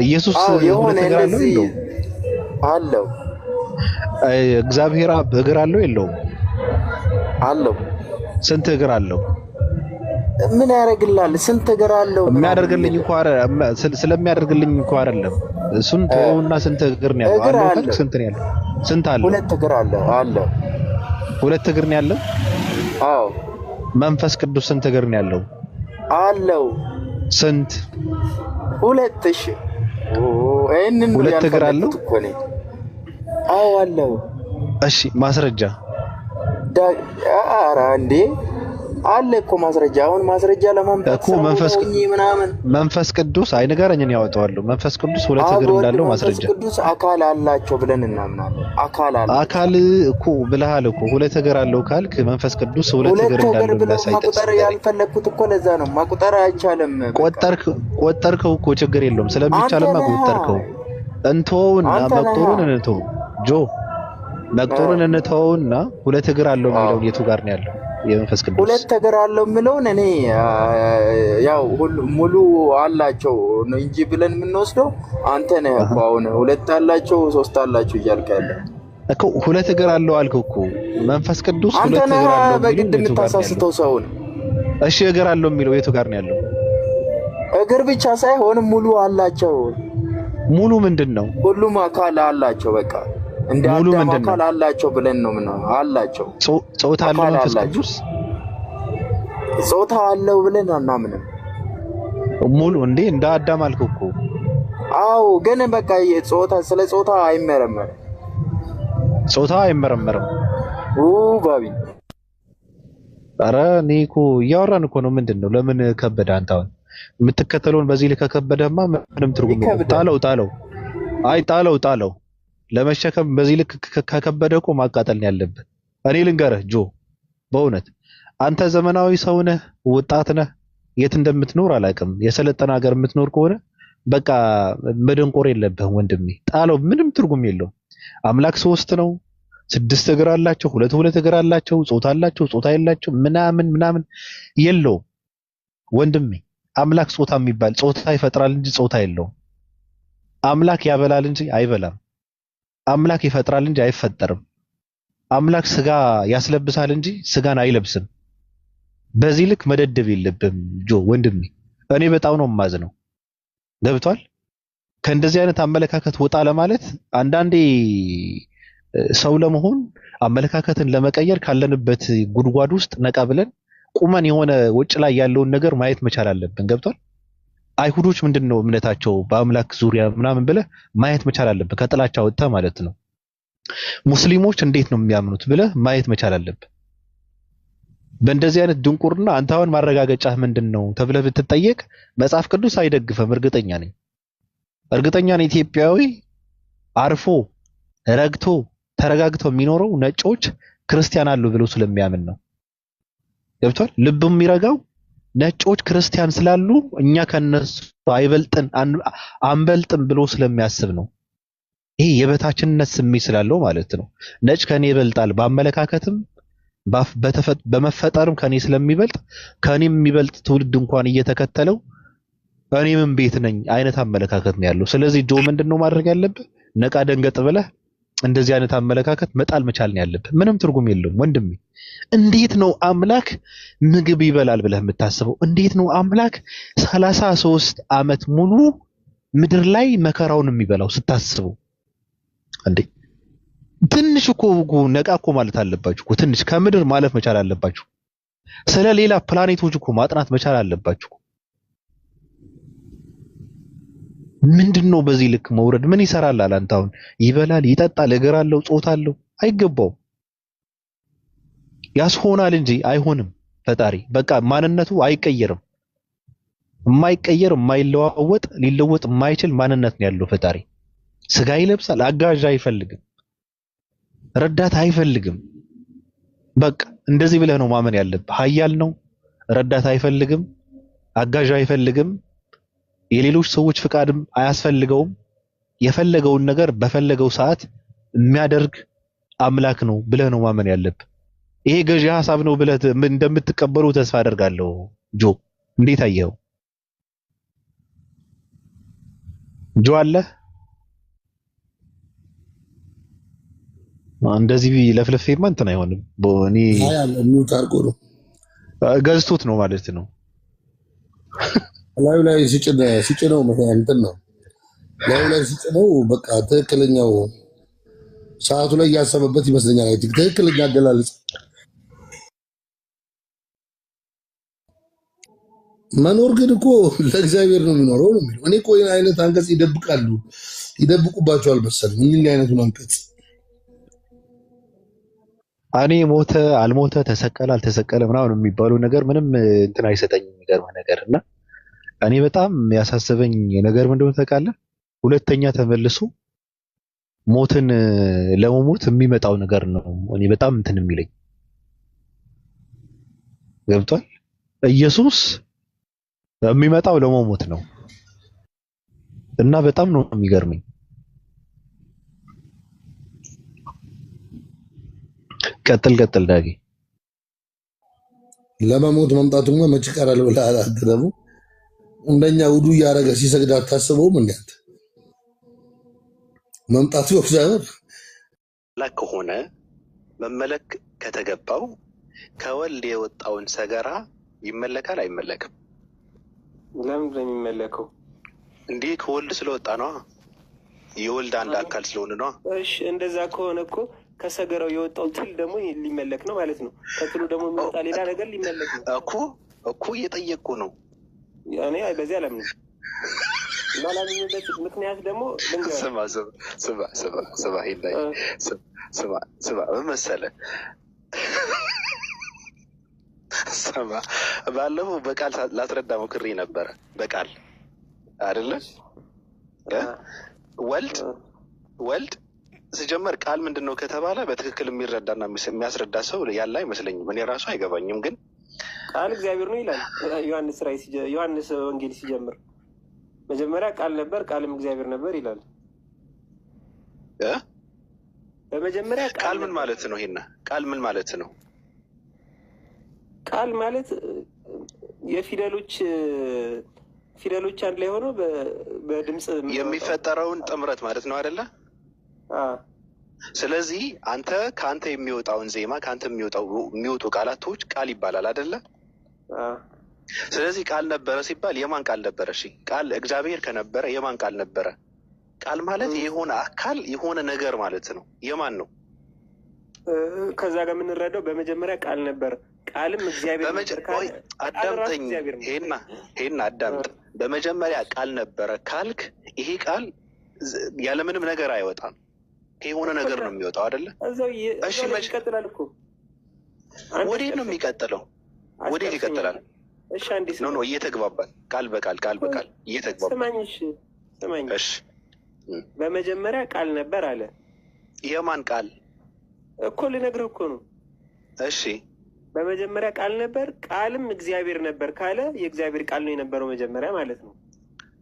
ኢየሱስ አዎ የሆነ ሁለት እግር አለው እንደዚህ የለውም? አለው። እግዚአብሔር አብ እግር አለው የለውም? አለው። ስንት እግር አለው? ምን ያደርግልሃል? ስንት እግር አለው ምናምን የሚያደርግልኝ የሚል እኮ ስለሚያደርግልኝ እኮ አይደለም። እሱን ተወውና ስንት እግር ነው ያለው? እግር አለው ካልክ አለው። ስንት ነው ያለው? ስንት አለው? ሁለት እግር አለው አለው። ሁለት እግር ነው ያለው። አዎ መንፈስ ቅዱስ ስንት እግር ነው ያለው? አለው። ስንት? ሁለት። እሺ ይህንን ነው ሁለት እግር አለው። ያልፈለኩት እኮ እኔ። አዎ አለው። እሺ ማስረጃ። ኧረ እንዴ አለ እኮ ማስረጃ። አሁን ማስረጃ ለማምጣት እኮ ሰው መንፈስ ሆኜ ምናምን መንፈስ ቅዱስ አይ ንገረኝ፣ እኔ ያወጣዋለሁ። መንፈስ ቅዱስ ሁለት አብ እግር ወልድ እንዳለው መንፈስ ማስረጃ። ቅዱስ አካል አላቸው ብለን እናምናለን። አካል አላቸው። አካል እኮ ብለሃል እኮ፣ ሁለት እግር አለው ካልክ መንፈስ ቅዱስ ሁለት ሁለት እግር እግር እንዳለው ብለው የሚያሳይ ጥቅስ መቁጠር ንገረኝ። ያልፈለግኩት እኮ ለዛ ነው። መቁጠር አይቻልም። በቃ ቆጠርክ ቆጠርከው እኮ ችግር የለውም። አንተ ስለሚቻልማ ነህ ቆጠርከው። እንተወውና አንተ ነህ። መቁጠሩን እንተው ጆ፣ መቁጠሩን እንተወውና ሁለት እግር አለው የሚለውን የቱ ጋር ነው ያለው? የመንፈስ ቅዱስ ሁለት እግር አለው የምለውን እኔ ያው ሁሉ ሙሉ አላቸው ነው እንጂ ብለን የምንወስደው አንተ ነህ እኮ አሁን ሁለት አላቸው ሶስት አላቸው እያልክ ያለ እኮ ሁለት እግር አለው አልክ እኮ። መንፈስ ቅዱስ አንተ ሁለት ነህ እግር አለው በግድ የሚለው የቱ ጋር ነው ያለው? የምታሳስተው ሰውን። እሺ እግር አለው የሚለው የቱ ጋር ነው ያለው? እግር ብቻ ሳይሆን ሙሉ አላቸው። ሙሉ ምንድን ነው? ሁሉም አካል አላቸው። በቃ እንደ ሙሉ አዳም ምንድን ነው? አካል አላቸው ብለን ነው ምን አላቸው። ጾታ አለው አካል መንፈስ አላቸው። ቅዱስ? ጾታ አለው ብለን አናምንም። ሙሉ እንዴ እንደ አዳም አልክ እኮ። አዎ ግን በቃ የጾታ ስለ ጾታ አይመረመርም። ጾታ አይመረመርም። ኡ ባቢ ኧረ እኔ እኮ እያወራን እኮ ነው። ምንድን ነው? ለምን ከበደ? አንተ አሁን የምትከተለውን በዚህ ልክ ከከበደማ ምንም ትርጉም የለውም። ይከብዳል። ጣለው ጣለው፣ አይ ጣለው ጣለው። ለመሸከም በዚህ ልክ ከከበደ እኮ ማቃጠል ነው ያለብህ። እኔ ልንገርህ ጆ፣ በእውነት አንተ ዘመናዊ ሰው ነህ፣ ወጣት ነህ። የት እንደምትኖር አላውቅም። የሰለጠነ ሀገር የምትኖር ከሆነ በቃ መደንቆር የለብህም ወንድሜ። ጣለው፣ ምንም ትርጉም የለውም። አምላክ ሶስት ነው። ስድስት እግር አላቸው፣ ሁለት ሁለት እግር አላቸው፣ ጾታ አላቸው፣ ጾታ የላቸው ምናምን ምናምን የለውም ወንድሜ። አምላክ ጾታ የሚባል ጾታ ይፈጥራል እንጂ ጾታ የለውም። አምላክ ያበላል እንጂ አይበላም። አምላክ ይፈጥራል እንጂ አይፈጠርም። አምላክ ስጋ ያስለብሳል እንጂ ስጋን አይለብስም። በዚህ ልክ መደደብ የለብህም ጆ ወንድሜ። እኔ በጣም ነው የማዝነው። ገብቷል? ከእንደዚህ አይነት አመለካከት ወጣ ለማለት አንዳንዴ ሰው ለመሆን አመለካከትን ለመቀየር ካለንበት ጉድጓድ ውስጥ ነቃ ብለን ቁመን የሆነ ውጭ ላይ ያለውን ነገር ማየት መቻል አለብን። ገብቷል? አይሁዶች ምንድን ነው እምነታቸው በአምላክ ዙሪያ ምናምን ብለህ ማየት መቻል አለብን። ከጥላቻ ወጥተህ ማለት ነው። ሙስሊሞች እንዴት ነው የሚያምኑት ብለህ ማየት መቻል አለብን። በእንደዚህ አይነት ድንቁርና አንተ አሁን ማረጋገጫህ ምንድን ነው ተብለህ ብትጠየቅ መጽሐፍ ቅዱስ አይደግፍም። እርግጠኛ ነኝ፣ እርግጠኛ ነኝ። ኢትዮጵያዊ አርፎ ረግቶ ተረጋግቶ የሚኖረው ነጮች ክርስቲያን አሉ ብሎ ስለሚያምን ነው። ገብቷል? ልቡ የሚረጋው ነጮች ክርስቲያን ስላሉ እኛ ከነሱ አይበልጥን አንበልጥም ብሎ ስለሚያስብ ነው። ይሄ የበታችነት ስሜት ስላለው ማለት ነው። ነጭ ከኔ ይበልጣል በአመለካከትም በመፈጠርም ከኔ ስለሚበልጥ ከኔ የሚበልጥ ትውልድ እንኳን እየተከተለው እኔ ምን ቤት ነኝ አይነት አመለካከት ነው ያለው። ስለዚህ ጆ ምንድን ነው ማድረግ ያለብህ? ነቃ ደንገጥ ብለህ እንደዚህ አይነት አመለካከት መጣል መቻል ነው ያለብህ። ምንም ትርጉም የለውም ወንድሜ። እንዴት ነው አምላክ ምግብ ይበላል ብለህ የምታስበው? እንዴት ነው አምላክ 33 ዓመት ሙሉ ምድር ላይ መከራውን የሚበላው ስታስበው? እንዴ ትንሽ እኮ ነቃ እኮ ማለት አለባችሁ እኮ፣ ትንሽ ከምድር ማለፍ መቻል አለባችሁ። ስለ ሌላ ፕላኔቶች እኮ ማጥናት መቻል አለባችሁ። ምንድን ነው በዚህ ልክ መውረድ? ምን ይሰራል? አንተ አሁን ይበላል፣ ይጠጣል፣ እግር አለው፣ ጾታ አለው። አይገባውም። ያስሆናል እንጂ አይሆንም። ፈጣሪ በቃ ማንነቱ አይቀየርም። የማይቀየር የማይለዋወጥ ሊለወጥ የማይችል ማንነት ነው ያለው ፈጣሪ። ስጋ ይለብሳል፣ አጋዥ አይፈልግም፣ ረዳት አይፈልግም። በቃ እንደዚህ ብለህ ነው ማመን ያለብህ። ኃያል ነው፣ ረዳት አይፈልግም፣ አጋዥ አይፈልግም፣ የሌሎች ሰዎች ፍቃድም አያስፈልገውም። የፈለገውን ነገር በፈለገው ሰዓት የሚያደርግ አምላክ ነው ብለህ ነው ማመን ያለብህ። ይሄ ገዢ ሐሳብ ነው ብለህ እንደምትቀበሉ ተስፋ አደርጋለሁ። ጆ እንዴት አየኸው? ጆ አለ እንደዚህ ለፍለፌማ እንትን አይሆንም። እኔ አይ አለ mute አድርጎ ነው ገዝቶት ነው ማለት ነው። ላዩ ላይ ሲጭነው እንትን ነው ላዩ ላይ ሲጭነው በቃ ትክክለኛው ሰዓቱ ላይ እያሰበበት ይመስለኛል። I think ትክክለኛ አገላለጽ መኖር ግን እኮ ለእግዚአብሔር ነው የሚኖረው ነው የሚለው። እኔ እኮ ይህን አይነት አንቀጽ ይደብቃሉ ይደብቁባቸዋል መሰለኝ። እንዲህ አይነቱን አንቀጽ እኔ ሞተ አልሞተ ተሰቀለ አልተሰቀለ ምናምን የሚባለው ነገር ምንም እንትን አይሰጠኝም። የሚገርምህ ነገር እና እኔ በጣም ያሳሰበኝ ነገር ምንድን ነው ታውቃለህ? ሁለተኛ ተመልሶ ሞትን ለመሞት የሚመጣው ነገር ነው። እኔ በጣም እንትን የሚለኝ ገብቷል። ኢየሱስ የሚመጣው ለመሞት ነው እና በጣም ነው የሚገርመኝ። ቀጥል ቀጥል ዳጊ። ለመሞት መምጣቱማ መች ይቀራል ብለህ አንተ ደግሞ እንደኛ ውዱ እያደረገ ሲሰግድ አታስበውም? እንደ አንተ መምጣቱ እግዚአብሔር አምላክ ከሆነ መመለክ ከተገባው ከወልድ የወጣውን ሰገራ ይመለካል አይመለክም? ለምንድን ነው የሚመለከው? እንዲህ ከወልድ ስለወጣ ነዋ። የወልድ አንድ አካል ስለሆነ ነዋ። እሺ እንደዛ ከሆነ እኮ ከሰገራው የወጣው ትል ደግሞ ሊመለክ ነው ማለት ነው። ከትሉ ደግሞ የሚወጣ ሌላ ነገር ሊመለክ ነው እኮ እየጠየቅኩ ነው። እኔ በዚህ አላምንም። ማላምንበት ምክንያት ደግሞ ልንገርህ። ስማ ስማ ስማ ስማ ስማ ሄዳይ ስማ ስማ ምን መሰለህ፣ ስማ ባለፈው በቃል ላስረዳ ሞክሬ ነበረ። በቃል አይደለ ወልድ ወልድ ሲጀመር ቃል ምንድን ነው ከተባለ በትክክል የሚረዳና የሚያስረዳ ሰው ያለ አይመስለኝም። እኔ ራሱ አይገባኝም። ግን ቃል እግዚአብሔር ነው ይላል ዮሐንስ ራእይ ዮሐንስ ወንጌል ሲጀምር መጀመሪያ ቃል ነበር፣ ቃልም እግዚአብሔር ነበር ይላል። በመጀመሪያ ቃል ምን ማለት ነው? ይሄና ቃል ምን ማለት ነው? ቃል ማለት የፊደሎች ፊደሎች አንድ ላይ ሆኖ በድምፅ የሚፈጠረውን ጥምረት ማለት ነው አይደለ? ስለዚህ አንተ ከአንተ የሚወጣውን ዜማ ከአንተ የሚወጡ ቃላቶች ቃል ይባላል አይደለ? ስለዚህ ቃል ነበረ ሲባል የማን ቃል ነበረ? እሺ ቃል እግዚአብሔር ከነበረ የማን ቃል ነበረ? ቃል ማለት የሆነ አካል የሆነ ነገር ማለት ነው። የማን ነው? ከዛ ጋር የምንረዳው በመጀመሪያ ቃል ነበር፣ ቃልም እግዚአብሔር ነበር። አዳምጠኝ፣ ሄና አዳምጥ። በመጀመሪያ ቃል ነበረ ካልክ ይሄ ቃል ያለምንም ነገር አይወጣም። የሆነ ነገር ነው የሚወጣው አይደለ? እሺ ይቀጥላል እኮ። ወዴት ነው የሚቀጥለው? ወዴት ይቀጥላል? እሺ አንዴ no no፣ እየተግባባን ቃል በቃል ቃል በቃል እየተግባባን። ስማኝ፣ እሺ ስማኝ። እሺ በመጀመሪያ ቃል ነበር አለ። የማን ቃል እኮ ልነግርህ እኮ ነው። እሺ በመጀመሪያ ቃል ነበር፣ ቃልም እግዚአብሔር ነበር ካለ የእግዚአብሔር ቃል ነው የነበረው መጀመሪያ ማለት ነው።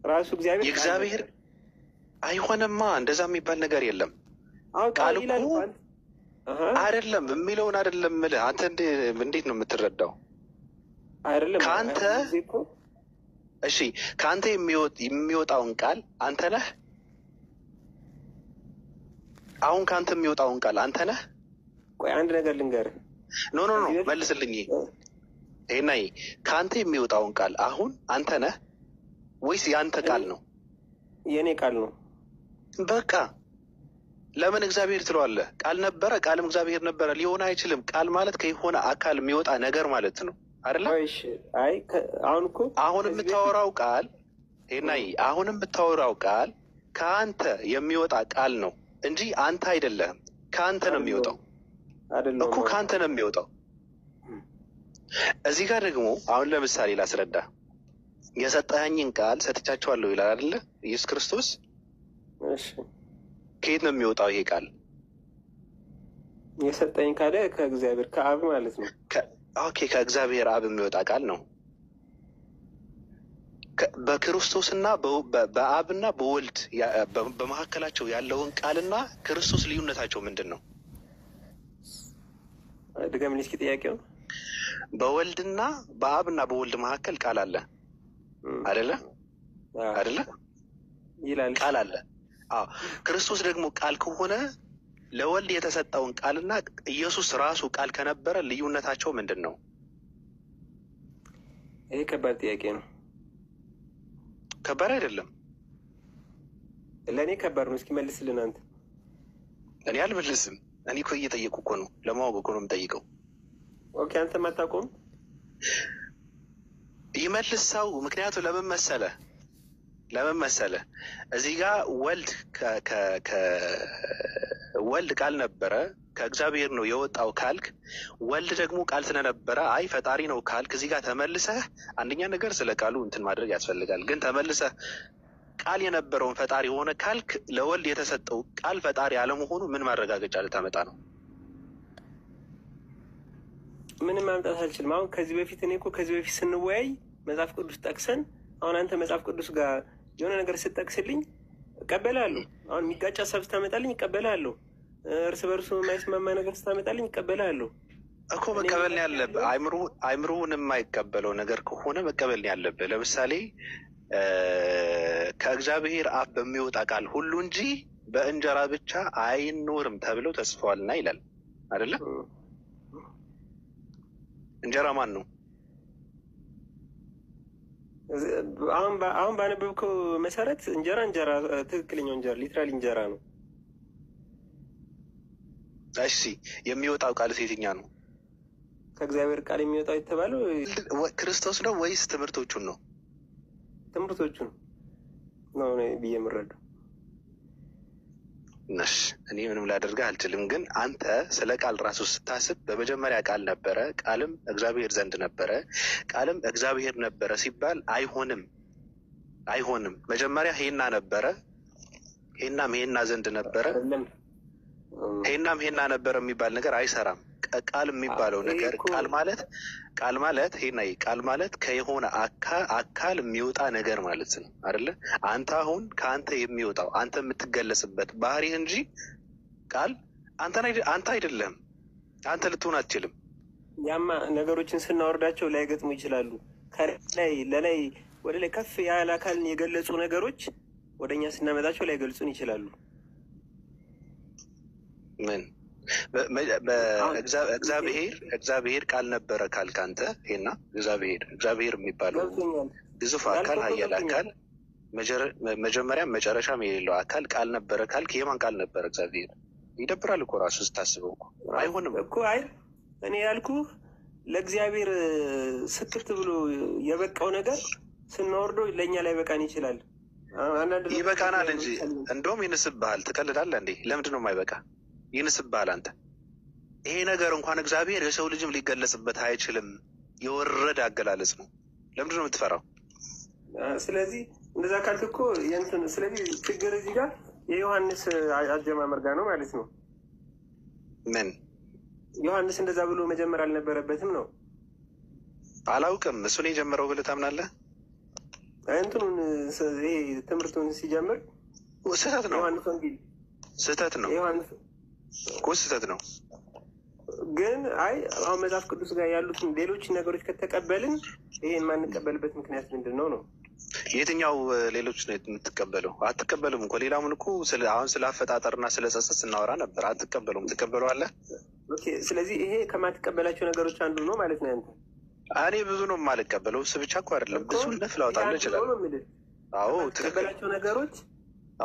ራሱ እግዚአብሔር የእግዚአብሔር አይሆንማ። እንደዛ የሚባል ነገር የለም። ቃል እኮ አይደለም የሚለውን አይደለም የምልህ። አንተ እንዴት ነው የምትረዳው? አይደለም ከአንተ እሺ፣ ከአንተ የሚወጣውን ቃል አንተ ነህ። አሁን ከአንተ የሚወጣውን ቃል አንተ ነህ። ቆይ አንድ ነገር ልንገርህ። no no no መልስልኝ። ይሄና ከአንተ የሚወጣውን ቃል አሁን አንተ ነህ ወይስ የአንተ ቃል ነው? የእኔ ቃል ነው። በቃ ለምን እግዚአብሔር ትለዋለህ? ቃል ነበረ፣ ቃልም እግዚአብሔር ነበረ ሊሆን አይችልም። ቃል ማለት ከየሆነ አካል የሚወጣ ነገር ማለት ነው አይደለ? አይ አሁን እኮ አሁን የምታወራው ቃል ሄናይ፣ አሁን የምታወራው ቃል ከአንተ የሚወጣ ቃል ነው እንጂ አንተ አይደለህም። ከአንተ ነው የሚወጣው እኮ ከአንተ ነው የሚወጣው። እዚህ ጋር ደግሞ አሁን ለምሳሌ ላስረዳ። የሰጠኸኝን ቃል ሰጥቻቸዋለሁ ይላል አይደለ ኢየሱስ ክርስቶስ። ከየት ነው የሚወጣው ይሄ ቃል? የሰጠኝ ካለ ከእግዚአብሔር ከአብ ማለት ነው። okay፣ ከእግዚአብሔር አብ የሚወጣ ቃል ነው። በክርስቶስና በአብና በወልድ በመካከላቸው ያለውን ቃልና ክርስቶስ ልዩነታቸው ምንድን ነው? ድገምልኝ እስኪ ጥያቄው። በወልድና በአብና በወልድ መካከል ቃል አለ አይደለ? አይደለ? ይላል። ቃል አለ። አዎ ክርስቶስ ደግሞ ቃል ከሆነ ለወልድ የተሰጠውን ቃልና ኢየሱስ ራሱ ቃል ከነበረ ልዩነታቸው ምንድን ነው? ይሄ ከባድ ጥያቄ ነው። ከባድ አይደለም። ለእኔ ከባድ ነው። እስኪ መልስልን አንተ። እኔ አልመልስም። እኔ እኮ እየጠየቁ እኮ ነው፣ ለማወቅ እኮ ነው የምጠይቀው። Okay፣ አንተ አታውቀውም? ይመልስ ሰው። ምክንያቱ ለምን መሰለ ለምን መሰለ እዚህ ጋር ወልድ ወልድ ቃል ነበረ ከእግዚአብሔር ነው የወጣው ካልክ፣ ወልድ ደግሞ ቃል ስለነበረ አይ ፈጣሪ ነው ካልክ፣ እዚህ ጋር ተመልሰህ አንደኛ ነገር ስለ ቃሉ እንትን ማድረግ ያስፈልጋል። ግን ተመልሰህ ቃል የነበረውን ፈጣሪ ሆነ ካልክ ለወልድ የተሰጠው ቃል ፈጣሪ አለመሆኑ ምን ማረጋገጫ ልታመጣ ነው? ምንም ማምጣት አልችልም። አሁን ከዚህ በፊት እኔ እኮ ከዚህ በፊት ስንወያይ መጽሐፍ ቅዱስ ጠቅሰን፣ አሁን አንተ መጽሐፍ ቅዱስ ጋር የሆነ ነገር ስጠቅስልኝ እቀበላለሁ። አሁን የሚጋጭ ሀሳብ ስታመጣልኝ እቀበላለሁ። እርስ በርሱ የማይስማማ ነገር ስታመጣልኝ እቀበላለሁ። እኮ መቀበል ነው ያለብህ። አይምሮውን የማይቀበለው ነገር ከሆነ መቀበል ነው ያለብህ። ለምሳሌ ከእግዚአብሔር አፍ በሚወጣ ቃል ሁሉ እንጂ በእንጀራ ብቻ አይኖርም ተብለው ተጽፈዋልና ይላል አይደለ? እንጀራ ማን ነው? አሁን ባነበብከው መሰረት እንጀራ እንጀራ ትክክለኛው እንጀራ literally እንጀራ ነው። እሺ የሚወጣው ቃል የትኛ ነው? ከእግዚአብሔር ቃል የሚወጣው የተባለው ክርስቶስ ነው ወይስ ትምህርቶቹን ነው? ትምህርቶቹን ነው ብዬ የምረዳው። እሺ እኔ ምንም ላደርግህ አልችልም። ግን አንተ ስለ ቃል ራሱ ስታስብ በመጀመሪያ ቃል ነበረ፣ ቃልም እግዚአብሔር ዘንድ ነበረ፣ ቃልም እግዚአብሔር ነበረ ሲባል አይሆንም፣ አይሆንም። መጀመሪያ ሄና ነበረ፣ ሄናም ሄና ዘንድ ነበረ፣ ሄናም ሄና ነበረ የሚባል ነገር አይሰራም። ቃል የሚባለው ነገር ቃል ማለት ቃል ማለት ሄና ቃል ማለት ከየሆነ አካል የሚወጣ ነገር ማለት ነው አይደለ? አንተ አሁን ከአንተ የሚወጣው አንተ የምትገለጽበት ባህሪህ እንጂ ቃል አንተ አይደለም። አንተ ልትሆን አትችልም። ያማ ነገሮችን ስናወርዳቸው ላይገጥሙ ይችላሉ። ከላይ ለላይ ወደ ላይ ከፍ ያለ አካልን የገለጹ ነገሮች ወደ እኛ ስናመጣቸው ላይገልጹን ይችላሉ። ምን እግዚአብሔር ቃል ነበረ ካልክ አንተ ሄና እግዚአብሔር የሚባለው ግዙፍ አካል ኃያል አካል መጀመሪያም መጨረሻም የሌለው አካል ቃል ነበረ ካልክ የማን ቃል ነበረ? እግዚአብሔር። ይደብራል እኮ ራሱ ስታስበው እኮ አይሆንም እኮ። አይ እኔ ያልኩህ ለእግዚአብሔር ስክት ብሎ የበቃው ነገር ስናወርደው ለእኛ ላይ በቃን ይችላል። ይበቃናል እንጂ እንደውም ይንስብሃል። ትቀልዳለህ እንዴ? ለምንድን ነው የማይበቃ? ይንስብሃል አንተ። ይሄ ነገር እንኳን እግዚአብሔር የሰው ልጅም ሊገለጽበት አይችልም። የወረደ አገላለጽ ነው። ለምንድን ነው የምትፈራው? ስለዚህ እንደዛ ካልክ እኮ የእንትን ስለዚህ ችግር እዚህ ጋር የዮሐንስ አጀማመር ጋር ነው ማለት ነው። ምን ዮሐንስ እንደዛ ብሎ መጀመር አልነበረበትም ነው። አላውቅም። እሱን የጀመረው ብለህ ታምናለህ? እንትኑን ይሄ ትምህርቱን ሲጀምር ስህተት ነው፣ ዮሐንስ ወንጌል ስህተት ነው ዮሐንስ እኮ ስህተት ነው። ግን አይ አሁን መጽሐፍ ቅዱስ ጋር ያሉትን ሌሎች ነገሮች ከተቀበልን ይሄን የማንቀበልበት ምክንያት ምንድን ነው ነው? የትኛው ሌሎች ነው የምትቀበለው? አትቀበልም እኮ ሌላውን እኮ አሁን ስለ አፈጣጠርና ስለ ጸጸት ስናወራ ነበር። አትቀበለውም። ትቀበለዋለህ? Okay። ስለዚህ ይሄ ከማትቀበላቸው ነገሮች አንዱ ነው ማለት ነው። ያንተ እኔ ብዙ ነው የማልቀበለው። እሱ ብቻ እኮ አይደለም፣ ብዙ ነፍ ላወጣልህ እችላለሁ። አዎ ትክክል። ከማትቀበላቸው ነገሮች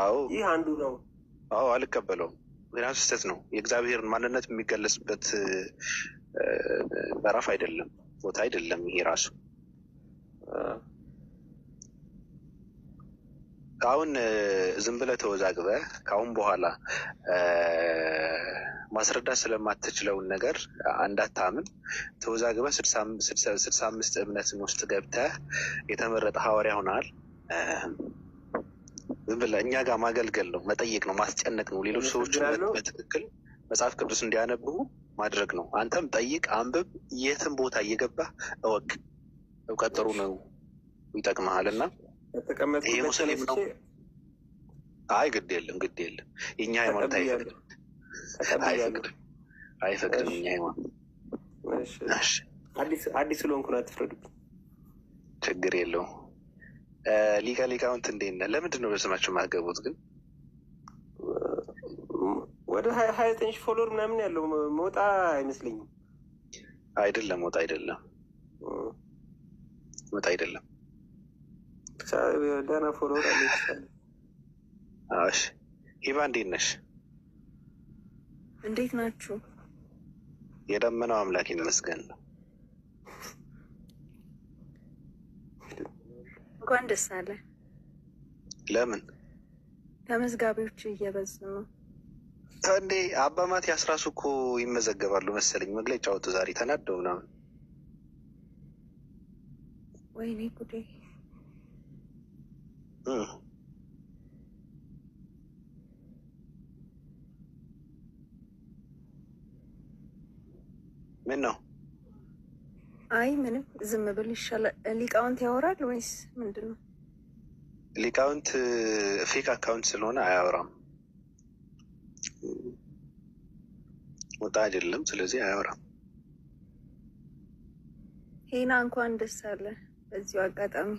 አዎ ይህ አንዱ ነው። አዎ አልቀበለውም። ምክንያቱም ስህተት ነው። የእግዚአብሔርን ማንነት የሚገለጽበት ምዕራፍ አይደለም፣ ቦታ አይደለም ይሄ ራሱ። አሁን ዝም ብለህ ተወዛግበህ ከአሁን በኋላ ማስረዳት ስለማትችለውን ነገር እንዳታምን ተወዛግበህ 65 እምነትን ውስጥ ገብተህ የተመረጠ ሐዋርያ ሆነሃል። ዝም ብለህ እኛ ጋር ማገልገል ነው፣ መጠየቅ ነው፣ ማስጨነቅ ነው። ሌሎች ሰዎች በትክክል መጽሐፍ ቅዱስ እንዲያነብቡ ማድረግ ነው። አንተም ጠይቅ፣ አንብብ፣ የትም ቦታ እየገባህ እወቅ። እውቀት ጥሩ ነው፣ ይጠቅመሃል። እና ይሄ ሙስሊም ነው። አይ ግድ የለም ግድ የለም። የኛ ሃይማኖት አይፈቅድም፣ አይፈቅድም፣ አይፈቅድም። የኛ ሃይማኖት አዲስ ስለሆንኩ ነው፣ አትፍረዱብኝ። ችግር የለውም። ሊቀ ሊቃውንት እንዴት ነህ? ለምንድን ነው በስማቸው የማትገቡት ግን? ወደ 29,000 follower ምናምን ያለው ሞጣ አይመስለኝም። አይደለም ሞጣ አይደለም፣ ሞጣ አይደለም። ደህና follower አለ የተሻለ። እሺ ሂባ እንዴት ነሽ? እንዴት ናችሁ? የደመናው አምላክ ይመስገን። እንኳን ደስ አለ። ለምን ተመዝጋቢዎች እየበዙ ነው እንዴ? አባ ማትያስ ራሱ እኮ ይመዘገባሉ መሰለኝ። መግለጫ ወጡ ዛሬ ተናደው ምናምን። ወይኔ ጉዴ! ምን ነው? አይ ምንም፣ ዝም ብል ይሻላል። ሊቃውንት ያወራል ወይስ ምንድን ነው? ሊቃውንት fake account ስለሆነ አያወራም። ወጣ አይደለም፣ ስለዚህ አያወራም። ሄና እንኳን ደስ አለ። በዚሁ አጋጣሚ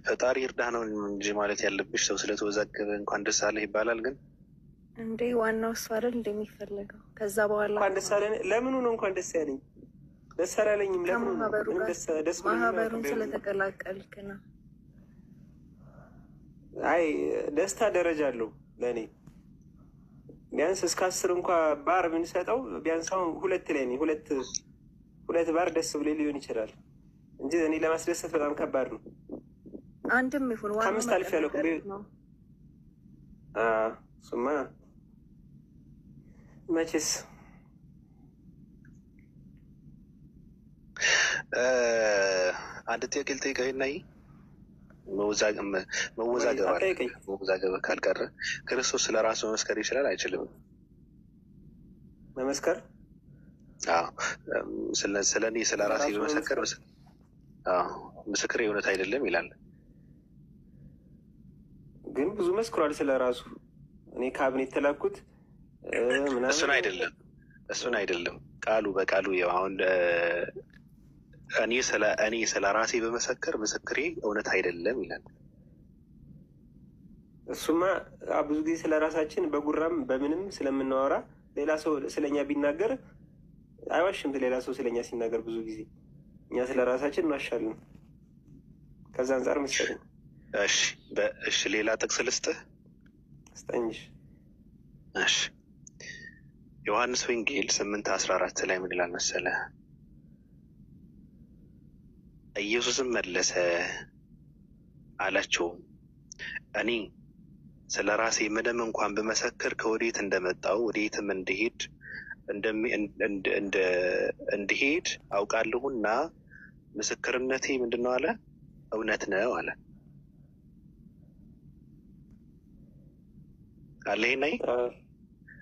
ፈጣሪ እርዳህ ነው እንጂ ማለት ያለብሽ። ሰው ስለተወዛገበ እንኳን ደስ አለህ ይባላል። ግን እንዴ ዋናው እሱ አይደል እንደሚፈለገው። ከዛ በኋላ እንኳን ደስ አለህ። ለምኑ ነው እንኳን ደስ ያለኝ? ደስ አላለኝም። ለምኑ ነው? ምንም ደስ ብሎኝ ማህበሩን ስለተቀላቀልክ ነው። አይ ደስታ ደረጃ አለው ለእኔ። ቢያንስ እስከ 10 እንኳ ባር ብንሰጠው ቢያንስ አሁን 2 ላይ ነኝ። ሁለት ባር ደስ ብሎ ሊሆን ይችላል እንጂ እኔ ለማስደሰት በጣም ከባድ ነው። አንድም ይሁን ዋናው ከአምስት አልፍ ያለው ነው። እሱማ መቼስ አንድ ጥያቄ ልጠይቅህ እና መወዛገብ አለ። መወዛገብ ካልቀረ ክርስቶስ ስለ ራሱ መመስከር ይችላል አይችልም? መመስከር ስለ እኔ ስለ ራሴ መመሰከር ምስክር የእውነት አይደለም ይላል። ግን ብዙ መስክሯል ስለ ራሱ። እኔ ከአብ ነው የተላኩት ምናምን። እሱን አይደለም እሱን አይደለም ቃሉ በቃሉ ያው አሁን እኔ ስለ ራሴ በመሰከር ምስክሬ እውነት አይደለም ይላል። እሱማ ብዙ ጊዜ ስለ ራሳችን በጉራም በምንም ስለምናወራ ሌላ ሰው ስለኛ ቢናገር አይዋሽም። ሌላ ሰው ስለኛ ሲናገር ብዙ ጊዜ እኛ ስለ ራሳችን እንዋሻለን። ከዛ አንጻር መሰለኝ። እሺ እሺ፣ ሌላ ጥቅስ ልስጥህ። ስጠኝ። እሺ ዮሐንስ ወንጌል 8:14 ላይ ምን ይላል መሰለህ? ኢየሱስም መለሰ አላቸውም፣ እኔ ስለ ራሴ ምንም እንኳን ብመሰክር ከወዴት እንደመጣሁ ወዴትም እንድሄድ አውቃለሁና ምስክርነቴ ምንድን ነው አለ? እውነት ነው አለ። አለ ይሄ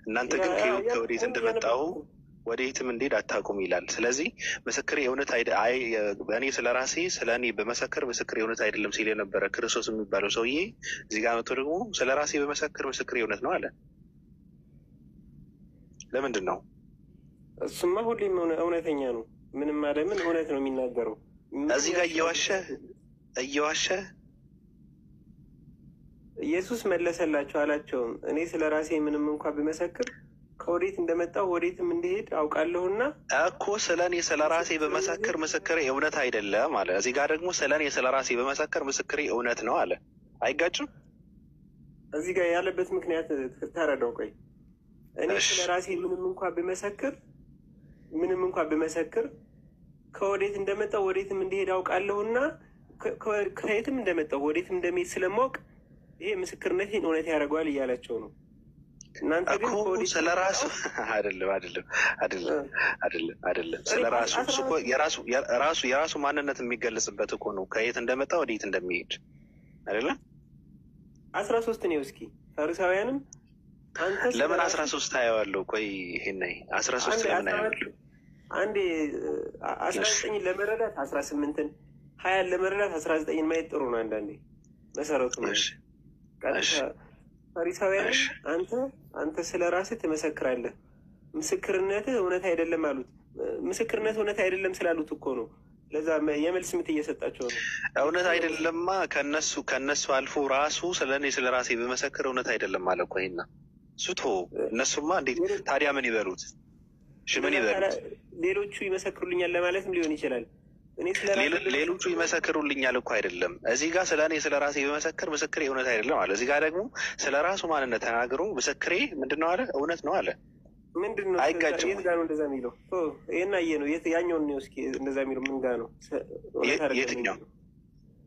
እናንተ ግን ከወዴት እንደመጣሁ ወዴትም እንድሄድ አታውቁም ይላል። ስለዚህ ምስክሬ እውነት እኔ ስለ ራሴ ስለ እኔ በመሰክር ምስክሬ እውነት አይደለም ሲል የነበረ ክርስቶስ የሚባለው ሰውዬ እዚህ ጋር መጥቶ ደግሞ ስለ ራሴ በመሰክር ምስክሬ እውነት ነው አለ። ለምንድን ነው? እሱማ ሁሌም እውነተኛ ነው። ምንም አለ ምን እውነት ነው የሚናገረው። እዚህ ጋር እየዋሸ እየዋሸ ኢየሱስ መለሰላቸው አላቸውም፣ እኔ ስለ ራሴ ምንም እንኳ ብመሰክር ከወዴት እንደመጣሁ ወዴትም እንድሄድ አውቃለሁና እኮ ስለ እኔ ስለ ራሴ በመሰክር ምስክሬ እውነት አይደለም አለ። እዚህ ጋር ደግሞ ስለ እኔ ስለ ራሴ በመሰክር ምስክሬ እውነት ነው አለ። አይጋጭም? እዚህ ጋር ያለበት ምክንያት ተረዳው። ቆይ እኔ ስለ ራሴ ምንም እንኳ ብመሰክር ከወዴት እንደመጣሁ ወዴትም እንድሄድ አውቃለሁና ከየትም እንደመጣሁ ወዴትም እንደሚሄድ ስለማውቅ ይሄ ምስክርነቴን እውነት ያደርገዋል እያላቸው ነው። እናንተ ግን ስለ ራሱ አይደለም አይደለም አይደለም አይደለም አይደለም ስለ ራሱ እኮ የራሱ ማንነት የሚገለጽበት እኮ ነው። ከየት እንደመጣ ወዴት እንደሚሄድ አይደለም። 13 ነው። እስኪ ፈሪሳውያንም አንተ ለምን 13 ታየዋለሁ? ቆይ ይሄን 13 ለምን አየዋለሁ? አንዴ 19ን ለመረዳት 18ን 20ን ለመረዳት 19ን ማየት ጥሩ ነው። አንዳንዴ መሰረቱ ነው። ፈሪሳውያን አንተ ስለ ራስህ ትመሰክራለህ፣ ምስክርነትህ እውነት አይደለም አሉት። ምስክርነት እውነት አይደለም ስላሉት እኮ ነው ለዛ የመልስ ምት እየሰጣቸው ነው። እውነት አይደለማ። ከነሱ አልፎ ራሱ ስለ እኔ ስለ ራሴ ብመሰክር እውነት አይደለም አለ እኮ። ይሄና እሱ ተወው። እነሱማ እንዴት ታዲያ ምን ይበሉት? እሺ ምን ይበሉት? ሌሎቹ ይመሰክሩልኛል ለማለትም ሊሆን ይችላል። እኔ ስለ ራሴ ሌሎቹ ይመሰክሩልኛል እኮ አይደለም። እዚህ ጋር ስለ እኔ ስለ ራሴ ብመሰክር ምስክሬ እውነት አይደለም አለ። እዚህ ጋር ደግሞ ስለ ራሱ ማንነት ተናግሮ ምስክሬ ምንድን ነው አለ? እውነት ነው አለ። ምንድን ነው? አይጋጭም። የት ጋር ነው እንደዛ የሚለው? ይሄን አየህ ነው። ያኛውን ነው እስኪ እንደዛ የሚለው ምን ጋር ነው? እውነት አይደለም የትኛው የሚለው?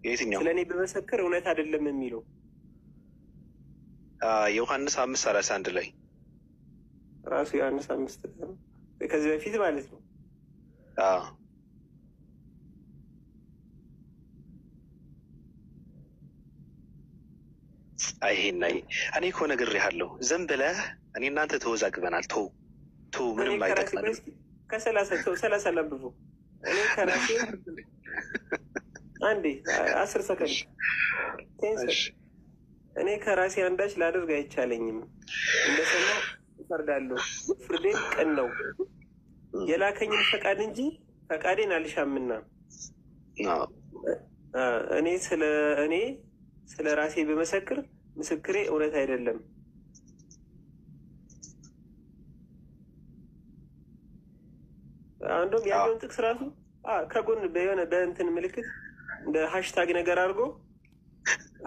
የትኛው? ስለ እኔ ብመሰክር እውነት አይደለም የሚለው ዮሐንስ 5:31 ላይ ራሱ ዮሐንስ 5 ከዚህ በፊት ማለት ነው። አዎ አይ ይሄን አይ እኔ እኮ ነግሬሃለሁ። ዝም ብለህ እኔ እናንተ ተወዛግበናል። ተው ተው፣ ምንም እኔ ከራሴ አይጠቅመንም። እስኪ ከሰላሳ ተው፣ 30 ላንብበው። እኔ ከራሴ አንዴ 10 ሰከንድ 10 ሰከንድ። እኔ ከራሴ አንዳች ላደርግ አይቻለኝም፣ እንደሰማሁ እፈርዳለሁ፣ ፍርዴም ቅን ነው። የላከኝን ፈቃድ እንጂ ፈቃዴን አልሻምና። እኔ ስለ ራሴ ብመሰክር ምስክሬ እውነት አይደለም። አንዱም ያኛውን ጥቅስ ራሱ ከጎን በየሆነ በእንትን ምልክት እንደ hashtag ነገር አድርጎ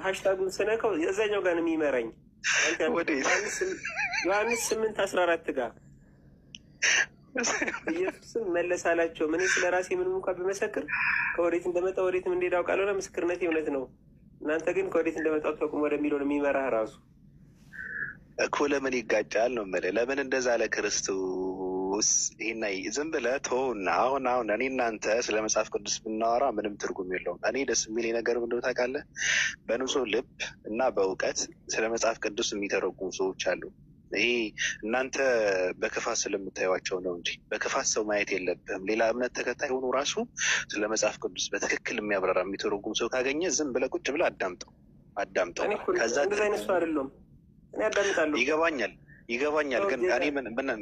hashtag ኡን ስነካው እዛኛው ጋር ነው የሚመራኝ። ዮሐንስ 8:14 ጋር ኢየሱስም መለስ አላቸው፣ እኔ ስለ ራሴ ምንም እንኳን ብመሰክር ከወዴት እንደመጣ ወዴትም እንደሄደ አውቃለሁና ምስክርነቴ እውነት ነው። እናንተ ግን ከወዴት እንደመጣሁ አታውቁም ወደሚለው ነው የሚመራህ ራሱ እኮ። ለምን ይጋጫል ነው የምልህ። ለምን እንደዛ አለ ክርስቶስ? ይሄና ዝም ብለህ ተወውና፣ አሁን እኔ እናንተ ስለ መጽሐፍ ቅዱስ ብናወራ ምንም ትርጉም የለውም። እኔ ደስ የሚል ነገር ምንድን ነው ታውቃለህ? በንጹህ ልብ እና በእውቀት ስለ መጽሐፍ ቅዱስ የሚተረጉሙ ሰዎች አሉ። ይሄ እናንተ በክፋት ስለምታዩቸው ነው እንጂ በክፋት ሰው ማየት የለብህም። ሌላ እምነት ተከታይ ሆኖ ራሱ ስለ መጽሐፍ ቅዱስ በትክክል የሚያብራራ የሚተረጉም ሰው ካገኘ ዝም ብለህ ቁጭ ብለህ አዳምጠው አዳምጠው። ከዛ እንደዛ አይነት ሰው አይደለሁም እኔ፣ አዳምጣለሁ። ይገባኛል። ግን እኔ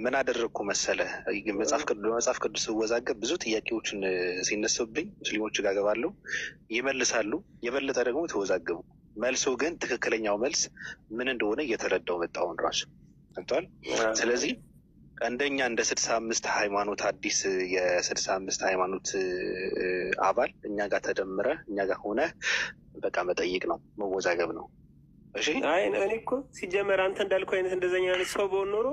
ምን አደረግኩ መሰለህ? በመጽሐፍ ቅዱስ ስወዛገብ ብዙ ጥያቄዎችን ሲነሱብኝ ሙስሊሞች ጋር ገባለሁ፣ ይመልሳሉ። የበለጠ ደግሞ ተወዛገቡ። መልሱ ግን ትክክለኛው መልስ ምን እንደሆነ እየተረዳው መጣሁን ራሱ ገብቷል። ስለዚህ እንደኛ እንደ 65 ሃይማኖት አዲስ የ65 ሃይማኖት አባል እኛ ጋር ተደምረ እኛ ጋር ሆነ በቃ መጠየቅ ነው መወዛገብ ነው። እሺ አይ እኔ እኮ ሲጀመር አንተ እንዳልከው አይነት እንደዛኛ አይነት ሰው በሆን ኖሮ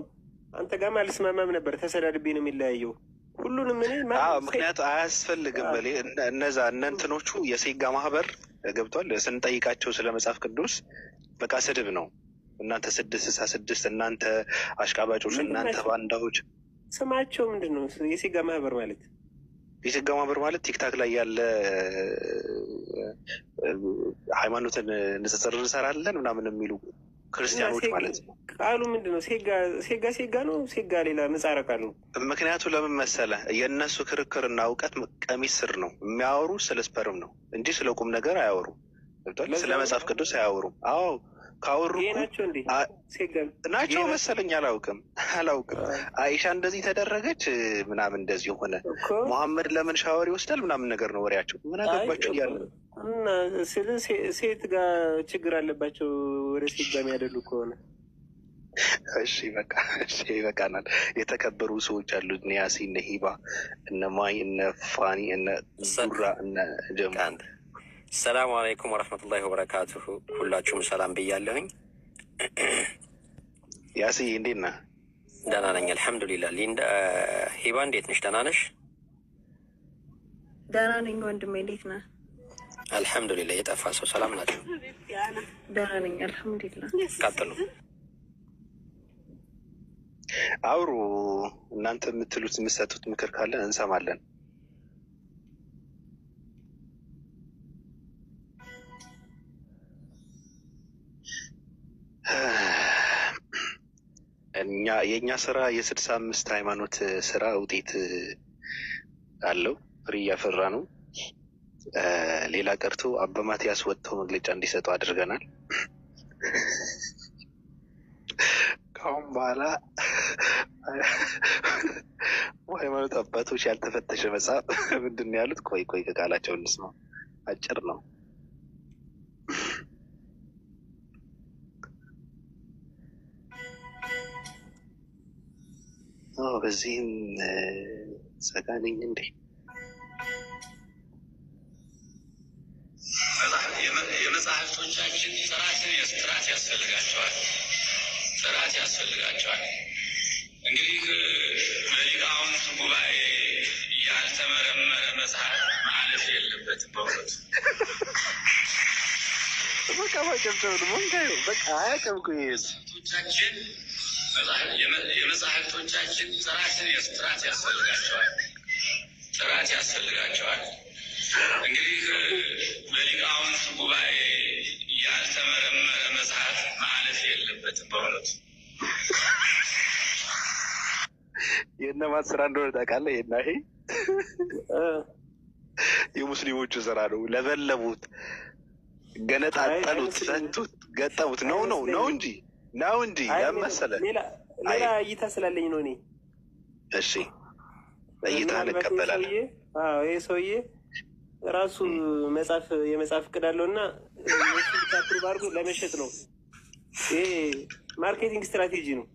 አንተ ጋርም አልስማማም ነበር። ተሰዳድቤ ነው የሚለያየው ሁሉንም እኔ ምክንያቱ አያስፈልግም። በሌ እነዛ እነ እንትኖቹ የሴጋ ማህበር ገብቷል። ስንጠይቃቸው ስለ መጽሐፍ ቅዱስ በቃ ስድብ ነው። እናንተ 666 እናንተ አሽቃባጮች፣ እናንተ ባንዳዎች። ስማቸው ምንድን ነው? የሴጋ ማህበር ማለት የሴጋ ማህበር ማለት ቲክታክ ላይ ያለ ሃይማኖትን ንጽጽር እንሰራለን ምናምን የሚሉ ክርስቲያኖች ማለት ነው። ቃሉ ምንድን ነው? ሴጋ ሴጋ ነው። ሴጋ ሌላ ምህጻረ ቃል ነው። ምክንያቱ ለምን መሰለ? የእነሱ ክርክርና እውቀት ቀሚስ ስር ነው የሚያወሩ። ስለ sperm ነው እንጂ ስለ ቁም ነገር አያወሩ። ስለ መጽሐፍ ቅዱስ አያወሩም። አዎ ካወሩ ናቸው መሰለኝ። አላውቅም። አይሻ እንደዚህ ተደረገች ምናምን እንደዚህ ሆነ፣ መሐመድ ለምን ሻወር ይወስዳል ምናምን ነገር ነው ወሬያቸው። ምን አገባችሁ እያለ እና ስለ ሴት ጋር ችግር አለባቸው ወደ ሴት ጋር የሚያደሉ ከሆነ እሺ በቃ እሺ፣ ይበቃናል። የተከበሩ ሰዎች አሉ፣ እነ ያሲ፣ እነ ሂባ፣ እነ ማይ፣ እነ ፋኒ፣ እነ ጉራ፣ እነ ጀሙ። ሰላሙ አለይኩም ወረህመቱላሂ ወበረካቱሁ። ሁላችሁም ሰላም ብያለሁኝ። ያሲ እንዴት ነህ? ደህና ነኝ አልሐምዱሊላህ። ሊንዳ ሂባ እንዴት ነሽ? ደህና ነሽ? ደህና ነኝ ወንድሜ፣ እንዴት ነህ? አልሐምዱሊላህ። የጠፋ ሰው ሰላም ናቸው? ደህና ነኝ አልሐምዱሊላህ። ቀጥሉ አውሩ። እናንተ የምትሉት የምትሰጡት ምክር ካለ እንሰማለን። የእኛ ስራ የ65 ሃይማኖት ስራ ውጤት አለው፣ ፍሬ እያፈራ ነው። ሌላ ቀርቶ አባ ማትያስ ወጥተው መግለጫ እንዲሰጡ አድርገናል። ከአሁን በኋላ በሃይማኖት አባቶች ያልተፈተሸ መጽሐፍ ምንድን ነው ያሉት? ቆይ ቆይ ከቃላቸው እንስማ። አጭር ነው። አዎ፣ በዚህም ጸጋ ነኝ እንዴ? የመጽሐፍቶቻችን ጥራት ያስፈልጋቸዋል። ጥራት ያስፈልጋቸዋል። እንግዲህ በሊቃውንት ጉባኤ ያልተመረመረ መጽሐፍ ማለፍ የለበትም። በእውነቱ በቃ ማጨብጨብ ነው። መንካዩ በቃ አያውቅም እኮ ይሄ ህዝብ። መጽሐፍቶቻችን የመጽሐፍቶቻችን ጥራት ያስፈልጋቸዋል። ጥራት ያስፈልጋቸዋል። እንግዲህ በሊቃውንት ጉባኤ ያልተመረመረ መጽሐፍ ማለፍ የለበትም። በእውነቱ የእነማን ስራ እንደሆነ ታውቃለህ? ይሄና ይሄ የሙስሊሞቹ ስራ ነው። ለበለቡት፣ ገነጣጠሉት፣ አይመስለኝም። ፈቱት፣ ገጠሙት። ነው ነው ነው እንጂ ነው እንጂ አይ ለመሰለ ሌላ ሌላ እይታ ስላለኝ ነው እኔ። እሺ እይታህን ምናልባት ይሄ እቀበላለሁ። ሰውዬ፣ አዎ ይሄ ሰውዬ ራሱ መጽሐፍ የመጽሐፍ እቅድ አለው እና እሱ ብቻ approve አድርጎ ለመሸጥ ነው። ይሄ marketing strategy ነው።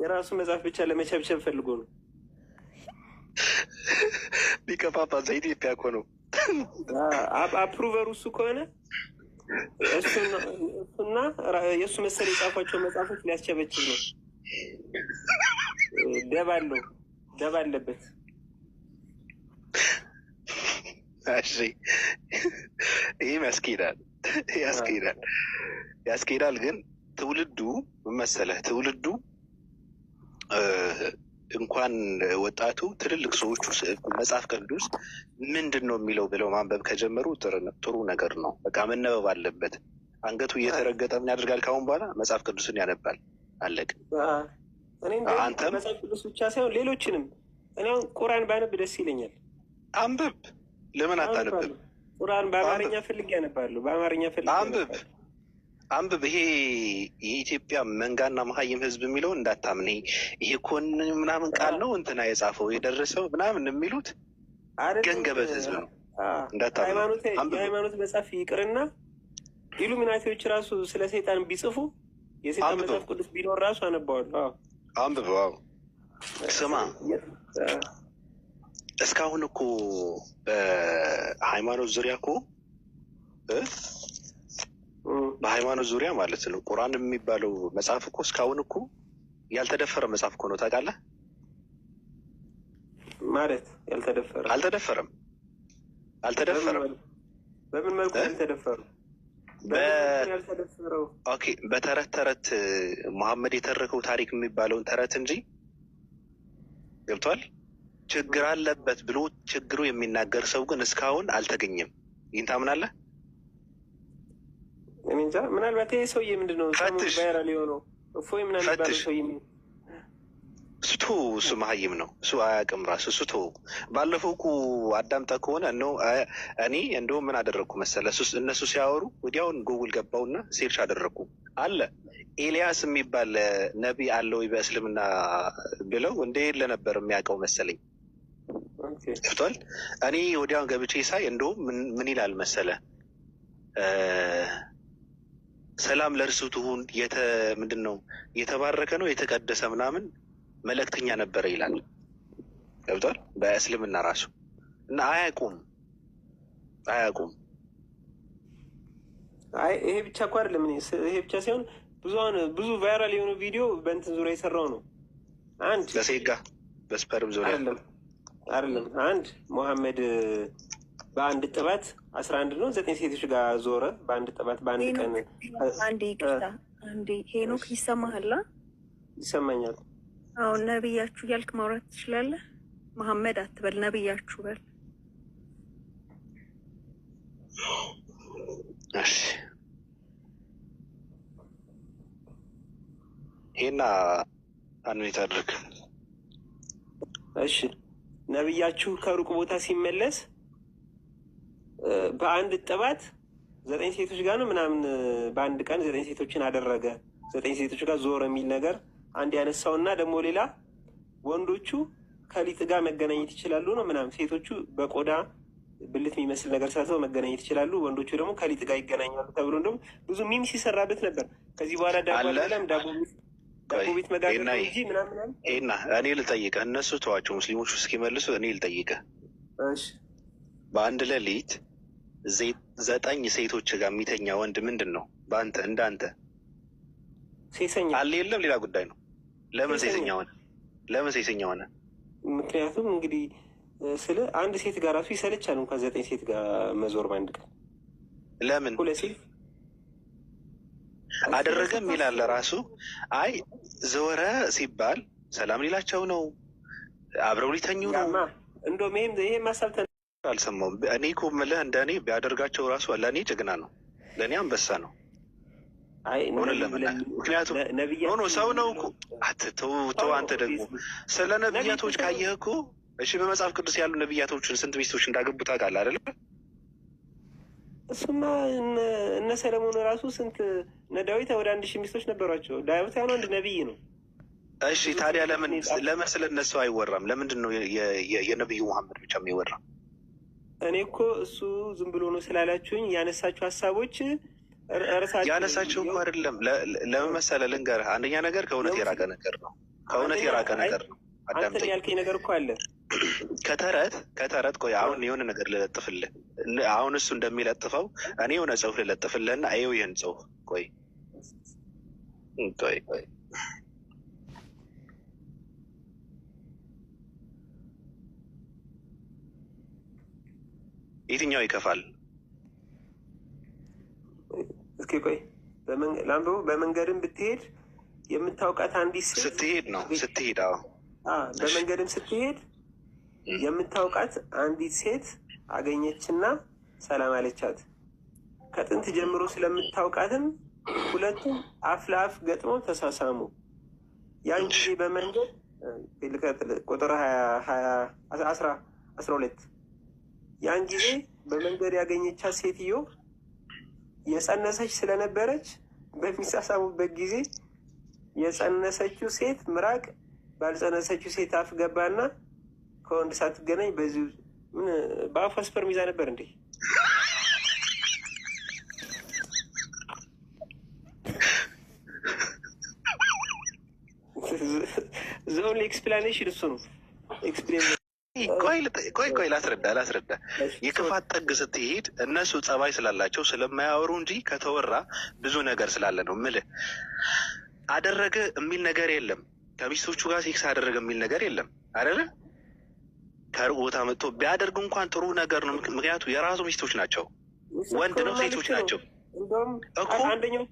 የራሱ መጽሐፍ ብቻ ለመቸብቸብ ፈልጎ ነው። ሊቀ ጳጳስ ዘኢትዮጵያ እኮ ነው። Approver ኡ እሱ ከሆነ እሱና የእሱ መሰል የጻፏቸው መጽሐፎች ሊያስቸበችብ ነው። ደባ አለው፣ ደባ አለበት። እሺ ይህም ያስኬዳል፣ ያስኬዳል፣ ያስኬዳል። ግን ትውልዱ ምን መሰለህ፣ ትውልዱ እንኳን ወጣቱ ትልልቅ ሰዎቹ መጽሐፍ ቅዱስ ምንድን ነው የሚለው ብለው ማንበብ ከጀመሩ ጥሩ ነገር ነው። በቃ መነበብ አለበት። አንገቱ እየተረገጠ ምን ያደርጋል? ካሁን በኋላ መጽሐፍ ቅዱስን ያነባል። አለቅ። እኔ እንደውም አንተም መጽሐፍ ቅዱስ ብቻ ሳይሆን ሌሎችንም፣ እኔ አሁን ቁርአን ባነብ ደስ ይለኛል። አንብብ። ለምን አታነብም? አነባለሁ። ቁርአን በአማርኛ ፈልጌ አነባለሁ። በአማርኛ ፈልጌ አንብብ አነባለሁ። አንብብ። ይሄ የኢትዮጵያ መንጋና መሀይም ህዝብ የሚለውን እንዳታምን። ይሄ እኮ ምናምን ቃል ነው እንትና የጻፈው የደረሰው ምናምን የሚሉት አይደለም ገንገበት ህዝብ ነው። እንዳታምነው። ሃይማኖት አንብብ። የሃይማኖት መጽሐፍ ይቅርና ኢሉሚናቲዎች ራሱ ስለ ሰይጣን ቢጽፉ የሰይጣን አንብበው። መጽሐፍ ቅዱስ ቢኖር ራሱ አነባዋለሁ። አዎ። አንብበው። አዎ። ስማ፣ እስካሁን እኮ በሃይማኖት ዙሪያ እኮ እ በሃይማኖት ዙሪያ ማለት ነው ቁርአን የሚባለው መጽሐፍ እኮ እስካሁን እኮ ያልተደፈረ መጽሐፍ እኮ ነው። ታውቃለህ? ማለት ያልተደፈረ? አልተደፈረም፣ አልተደፈረም። በምን መልኩ እ? ያልተደፈሩ? በምን መልኩ ያልተደፈረው? Okay፣ በተረት ተረት መሐመድ የተረከው ታሪክ የሚባለውን ተረት እንጂ ገብቷል። ችግር አለበት ብሎ ችግሩ የሚናገር ሰው ግን እስካሁን አልተገኘም። ይህን ታምናለህ? እኔ እንጃ። ምናልባት ይሄ ሰውዬ ምንድን ነው ሰሞኑን ፈትሽ። viral የሆነው እፎይ ምናምን የሚባለው ፈትሽ። ሰውዬ እሱ ተወው፣ እሱ መሀይም ነው። እሱ አያውቅም ራሱ እሱ ተወው። ባለፈው እኮ አዳምጠህ ከሆነ እነሆ እኔ እንደውም ምን አደረግኩ መሰለህ? እነሱ ሲያወሩ ወዲያውን ጉግል ገባውና search አደረግኩ። አለ ኤልያስ የሚባል ነቢይ አለ ወይ በእስልምና ብለው እንደሌለ ነበር የሚያውቀው መሰለኝ። ገብቷል። እኔ ወዲያውን ገብቼ ሳይ እንደውም ምን ይላል መሰለ፣ ሰላም ለእርሱ ትሁን ምንድን ነው የተባረከ ነው የተቀደሰ ምናምን መልእክተኛ ነበረ ይላል። ገብቷል። በእስልምና ራሱ እና አያውቁም፣ አያውቁም። አይ ይሄ ብቻ እኮ አይደለም። እኔ ይሄ ብቻ ሳይሆን ብዙ አሁን ብዙ viral የሆኑ ቪዲዮ በእንትን ዙሪያ የሰራው ነው። አንድ በሴጋ በ sperm ዙሪያ። አይደለም አይደለም። አንድ መሐመድ በአንድ ጥባት 11 ነው 9 ሴቶች ጋር ዞረ በአንድ ጥባት በአንድ ቀን። ሄኖክ አንዴ ይቅርታ፣ አንዴ ሄኖክ ይሰማሃል? ይሰማኛል። አሁን ነብያችሁ እያልክ ማውራት ትችላለህ። መሐመድ አትበል፣ ነብያችሁ በል። እሺ ይሄና unmute አድርግ። እሺ ነብያችሁ ከሩቅ ቦታ ሲመለስ በአንድ ጥባት 9 ሴቶች ጋር ነው ምናምን በአንድ ቀን 9 ሴቶችን አደረገ፣ 9 ሴቶች ጋር ዞረ የሚል ነገር አንድ ያነሳውና ደግሞ ሌላ ወንዶቹ ከሊጥ ጋር መገናኘት ይችላሉ ነው ምናምን፣ ሴቶቹ በቆዳ ብልት የሚመስል ነገር ሰርተው መገናኘት ይችላሉ፣ ወንዶቹ ደግሞ ከሊጥ ጋር ይገናኛሉ ተብሎ እንደውም ብዙ meme ሲሰራበት ነበር። ከዚህ በኋላ ዳቦ አለ። አልበላም፣ ዳቦ ቤት መጋገር ነው ኤና እንጂ ምናምን። ኤና እኔ ልጠይቅህ፣ እነሱ ተዋቸው ሙስሊሞቹ እስኪመልሱ እኔ ልጠይቅህ። እሺ። በአንድ ሌሊት 9 ሴቶች ጋር የሚተኛ ወንድ ምንድን ነው በአንተ እንዳንተ? ሴሰኛ አለ የለም፣ ሌላ ጉዳይ ነው። ለምን ሴሰኛ። ሴሰኛ ሆነ? ለምን ሴሰኛ ሆነ? ምክንያቱም እንግዲህ ስለ አንድ ሴት ጋር ራሱ ይሰለቻል እንኳን 9 ሴት ጋር መዞር በአንድ ቀን። ለምን ሁለት ሴት አደረገ የሚል አለ ራሱ። አይ ዘወረ ሲባል ሰላም ሊላቸው ነው፣ አብረው ሊተኙ ነው። ያማ እንደውም ይሄም ሀሳብ አልሰማሁም። እኔ እኮ የምልህ እንደ እኔ ቢያደርጋቸው ራሱ ለእኔ ጀግና ነው፣ ለእኔ አንበሳ ነው። አይ እውነት ለመናገር ምክንያቱም ነብያችን no ሰው ነው እኮ አትተው ተው። አንተ ደግሞ ስለ ነቢያቶች ካየህ እኮ እሺ፣ በመጽሐፍ ቅዱስ ያሉ ነቢያቶችን ስንት ሚስቶች እንዳገቡ ታውቃለህ አይደለ? እሱማ እነ ሰለሞን ራሱ ስንት እነ ዳዊት ወደ 1000 ሚስቶች ነበሯቸው። ዳዊት ያሁን አንድ ነቢይ ነው። እሺ ታዲያ ለምን ለምን ስለ እነሱ አይወራም? ለምንድን ነው የነቢዩ መሐመድ ብቻ የሚወራ? እኔ እኮ እሱ ዝም ብሎ ነው ስላላችሁኝ ያነሳችሁ ሀሳቦች እርሳችሁ ያነሳችሁ እኮ አይደለም። ለምን መሰለህ ልንገርህ፣ አንደኛ ነገር ከእውነት የራቀ ነገር ነው። ከእውነት የራቀ ነገር ነው። አንተ አዳምጠኝ። ያልከኝ ነገር እኮ አለ። ከተረት ቆይ፣ አሁን የሆነ ነገር ልለጥፍልህ። አሁን እሱ እንደሚለጥፈው እኔ የሆነ ጽሁፍ ልለጥፍልህና ይኸው ይህን ጽሁፍ ቆይ ቆይ ቆይ የትኛው ይከፋል? እስኪ ቆይ ላንብበው። በመንገድም ብትሄድ የምታውቃት አንዲት ሴት ስትሄድ ነው ስትሄድ። አዎ በመንገድም ስትሄድ የምታውቃት አንዲት ሴት አገኘችና ሰላም አለቻት። ከጥንት ጀምሮ ስለምታውቃትም ሁለቱም አፍ ለአፍ ገጥመው ተሳሳሙ። ያን ጊዜ በመንገድ ቁጥር 12 ያን ጊዜ በመንገድ ያገኘቻት ሴትዮ የጸነሰች ስለነበረች በሚሳሳሙበት ጊዜ የጸነሰችው ሴት ምራቅ ባልጸነሰችው ሴት አፍ ገባና ከወንድ ሳትገናኝ በዚሁ ምን በአፏ sperm ይዛ ነበር እንዴ? The only explanation እሱ ነው። Explain ቆይ ቆይ ላስረዳ ላስረዳ። የክፋት ጥግ ስትሄድ እነሱ ጸባይ ስላላቸው ስለማያወሩ እንጂ ከተወራ ብዙ ነገር ስላለ ነው ምልህ። አደረገ የሚል ነገር የለም። ከሚስቶቹ ጋር ሴክስ አደረገ የሚል ነገር የለም አይደለ? ከሩቅ ቦታ መጥቶ ቢያደርግ እንኳን ጥሩ ነገር ነው። ምክንያቱ የራሱ ሚስቶች ናቸው። ወንድ ነው፣ ሴቶች ናቸው እኮ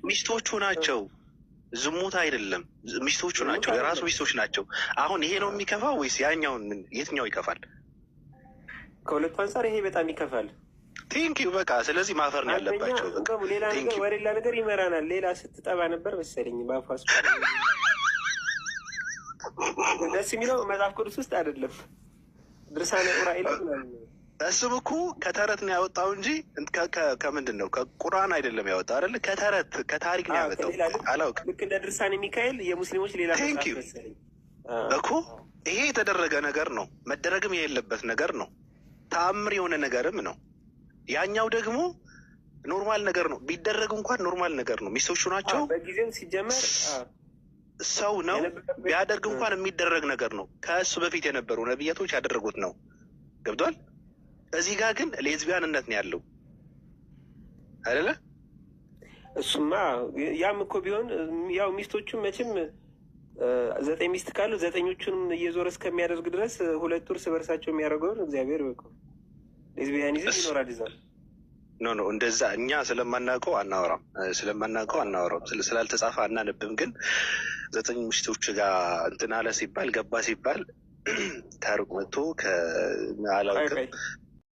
ሚስቶቹ ናቸው። ዝሙት አይደለም፣ ሚስቶቹ ናቸው፣ የራሱ ሚስቶች ናቸው። አሁን ይሄ ነው የሚከፋው ወይስ ያኛውን? የትኛው ይከፋል? ከሁለቱ አንጻር ይሄ በጣም ይከፋል። Thank you በቃ። ስለዚህ ማፈር ነው ያለባቸው። ሌላ ነገር ወደ ሌላ ነገር ይመራናል። ሌላ ስትጠባ ነበር መሰለኝ በአፏ። ደስ የሚለው መጽሐፍ ቅዱስ ውስጥ አይደለም፣ ድርሳነ ዑራኤል። እሱም እኮ ከተረት ነው ያወጣው እንጂ ከምንድን ነው ከቁርአን አይደለም ያወጣው አይደለ? ከተረት ከታሪክ ነው ያወጣው። አላውቅም። ልክ እንደ ድርሳነ ሚካኤል የሙስሊሞች ሌላ Thank you እኮ ይሄ የተደረገ ነገር ነው፣ መደረግም የሌለበት ነገር ነው፣ ተአምር የሆነ ነገርም ነው። ያኛው ደግሞ normal ነገር ነው፣ ቢደረግ እንኳን normal ነገር ነው። ሚስቶቹ ናቸው፣ በጊዜው ሲጀመር ሰው ነው፣ ቢያደርግ እንኳን የሚደረግ ነገር ነው። ከእሱ በፊት የነበሩ ነቢያቶች ያደረጉት ነው። ገብቷል። እዚህ ጋር ግን ሌዝቢያንነት ነው ያለው አይደለ? እሱማ ያም እኮ ቢሆን ያው ሚስቶቹ መቼም 9 ሚስት ካሉ 9ኞቹንም እየዞረ እስከሚያደርግ ድረስ ሁለቱ እርስ በርሳቸው የሚያደርገውን እግዚአብሔር በቃ lesbianism ይኖራል እዛ። No no እንደዛ እኛ ስለማናውቀው አናወራም፣ ስለማናውቀው አናወራም፣ ስላልተጻፈ አናነብም። ግን 9 ሚስቶች ጋር እንትን አለ ሲባል ገባ ሲባል ከሩቅ መጥቶ አላውቅም።